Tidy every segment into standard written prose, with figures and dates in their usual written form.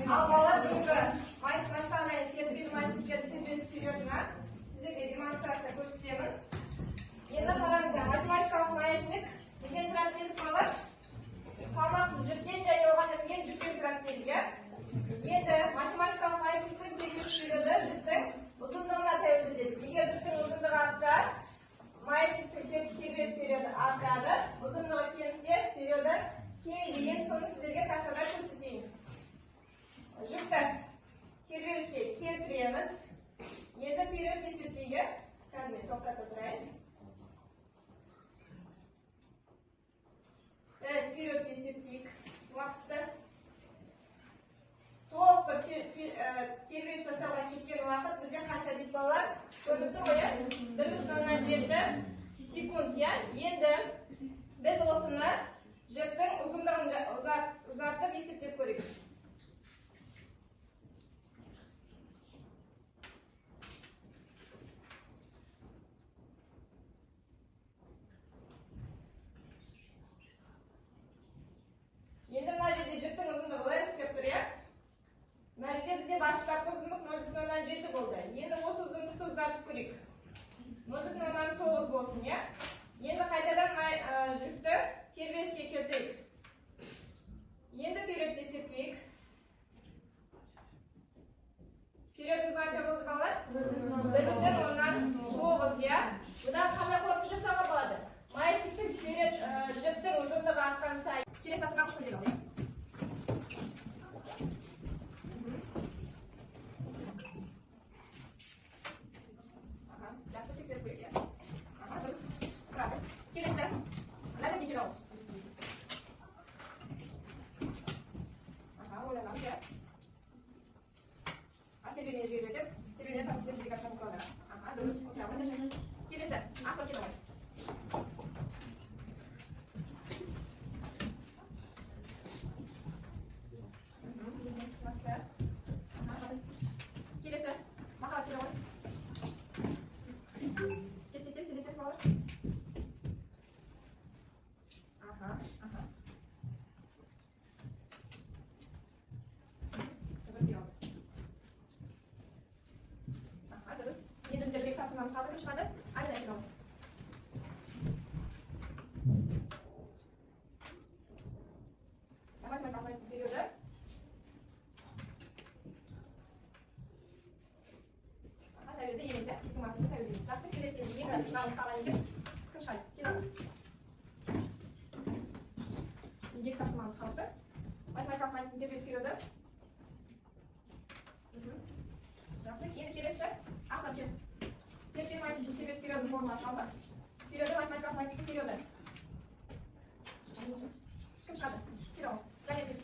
Ал балалар, бүгінгі математикадан серппе маятниктердің тербеліс периодына сіздерге демонстрация көрсетемін. Енді қараңыздар, математикалық маятник неден тұрады дедік, балалар? Салмақсыз жіптен және оған ілінген жүктен тұрады дедік, иә? Енді математикалық маятниктің тербеліс периоды жіптің ұзындығына тәуелді дедік. Егер жіптің ұзындығы артса, маятниктің тербеліс периоды артады, ұзындығы кемісе, периоды кемиді. Енді соны сіздерге тақтада көрсетейін. Жүкті тербеліске келтіреміз. Енді период есептейік. Қазір мен тоқтата тұрайын. Жарайды, период есептейік. Уақытты. Толық бір тербеліс жасауға кеткен уақыт бізде қанша дейді, балалар? Көрініп тұр ғой, иә? 1,7 секунд, иә? Енді біз осыны жіптің ұзындығын ұзартып есептеп көрейік. Енді мына жерде жіптің ұзындығы S деп тұр, иә? Мына жерде бізде бастапқы ұзындық 0,7 болды. Енді осы ұзындықты ұзартып көрейік. 0,9 болсын, иә? Енді қайтадан жүкті тербеліске келтірейік. Енді периодты есептейік. Периодымыз қанша болды, балалар? 1,9, иә? Бұдан қандай қорытынды жасауға болады? Маятниктің период, жіптің ұзындығы артқан сайын. Келесі тапсырма үш күнде алайық. Аха, жақсы, тексеріп көрейік, иә? Аха, дұрыс. Тұрады. Келесі. Мына да ал. Аха, ойланамыз, иә? А, тербемен жүйелетіп, тербемен процесстер жүзеге асыратын құралдар. Аха, дұрыс. Отырамын. Келесі. Ақыр келе ғой. Жақсы. Келесі. Мақала келе ғой. Тез, тез, тез, тез, балалар. Аха, аха. Бір алды. Аха, дұрыс. Енді біздерге тапсырмамыз қалды. Кім шығады? Амина келе ғой. Математикалық маятник периоды. Аха, тәуелді емес, иә? Жүктің массасы тәуелді емес. Жақсы, келесі енді екі сұрағымыз қалған екен. Кім шығады? Келе ғой. Енді екі тапсырмамыз қалыпты. Математикалық маятниктің тербеліс периоды. Жақсы, енді келесі. Ахмет, кел. Серппе маятниктің тербеліс периодының формуласы алма. Периоды математикалық маятниктің периоды. Кім шығады? Келе ғой. Ғалия, кел.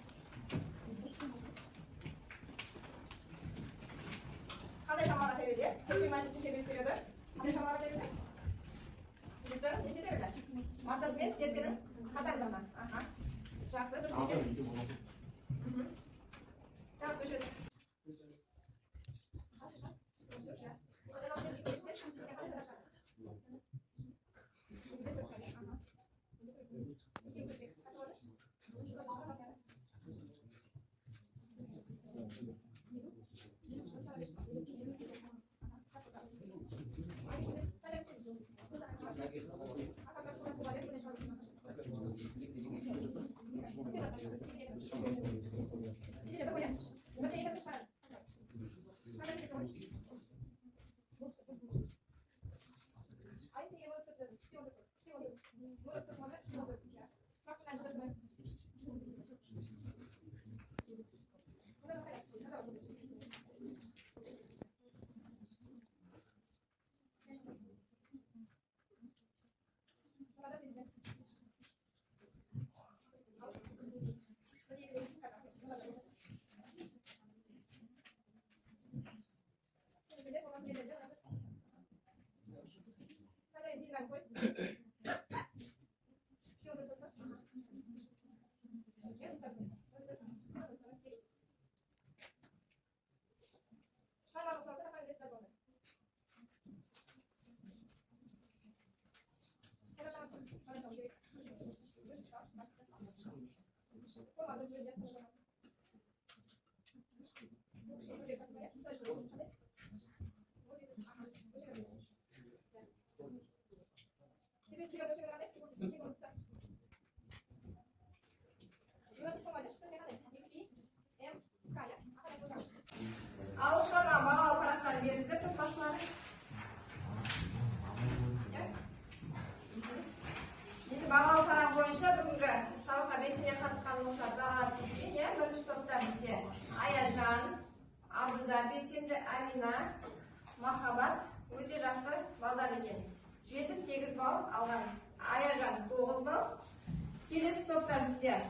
Қандай шамаға тәуелді? Серппе маятниктің тербеліс периоды қандай шамаға тәуелді? Жүктің несіне тәуелді? Массасы мен серппенің қатарлығына. Аха. Жақсы, дұрыс екен. Жақсы, өшіреді. қатысқан оқушылар бағалар түскен, иә. Бірінші топта бізде Аяжан, Абыза белсенді, Амина, Махаббат өте жақсы балдар екен. 7-8 балл алған. Аяжан 9 балл. Келесі топта бізде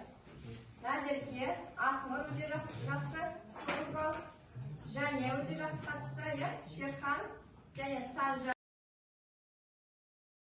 Назерке, Ақнұр өте жақсы, 9 балл. Және өте жақсы қатысты, иә. Шерхан және Санжар.